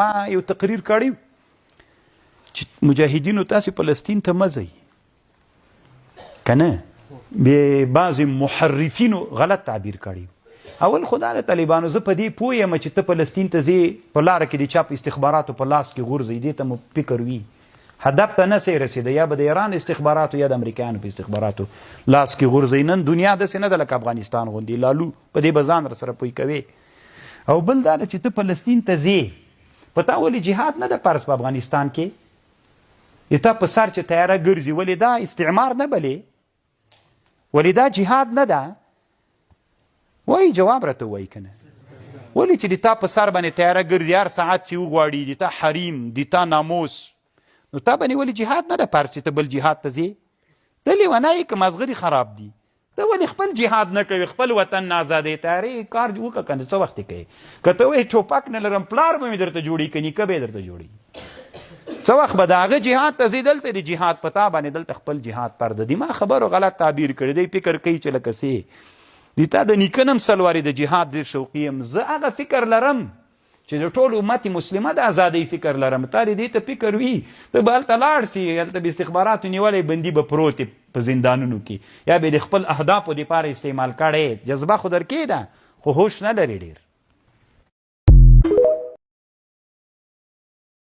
ما یو تقریر کړی چې مجاهدینو تاسو فلسطین ته مه ځئ کنه به بعضی محرفینو غلط تعبیر کړی. اول خدا د طالبانو زه په دې پوه یم چې ته فلسطین ته ځې، په لاره کې د چا په استخباراتو په لاس کې غورځې، دې ته مو فکر وي، هدف ته نه سې رسېدی، یا به د ایران استخباراتو یا د امریکایانو په استخباراتو لاس کې غورځي. نن دنیا داسې نه ده لکه افغانستان غوندې لالو، په دې به ځان راسره پوه کوې. او بل دا ده چې ته فلسطین ته ځې، په تا ولې جهاد نه ده فرض په افغانستان کې؟ د تا په سر چې طیاره ګرځي ولې دا استعمار نه بلې؟ ولې دا جهاد نه ده؟ وای جواب راته وای کنه. ولې چې د تا په سر باندې طیاره ګرځي هر ساعت چې وغواړي، د تا حریم، د تا ناموس، نو تا باندې ولې جهاد نه ده فرض چې ته بل جهاد ته ځې؟ ته لیونی یې که مازغه دې خراب دي؟ ته ولې خپل جهاد نه کوې، خپل وطن نه ازادې تیارې کار وکړه کنه، څه وخت یې کوې؟ که ته وایې ټوپک نه لرم، پلار به مې درته جوړوي که نیکه به یې درته جوړوي. څه وخت به د هغه جهاد ته ځې؟ دلته د جهاد په تا باندې دلته خپل جهاد فرض دی. ما خبرو غلط تعبیر کړی دی، فکر کوي چې لکه څه د تا د نیکه نه هم سل وارې د جهاد ډېر شوقي یم. زه هغه فکر لرم چې د ټول امت مسلمه د ازادۍ فکر لرم، تا دې دې ته فکر وي، ته به هلته لاړ سي، هلته به استخباراتو نیولی بندي به پروت په زندانونو کې، یا به د خپل اهدافو دپاره استعمال کړی. جذبه خو درکې ده خو هوش نه لرې ډېر.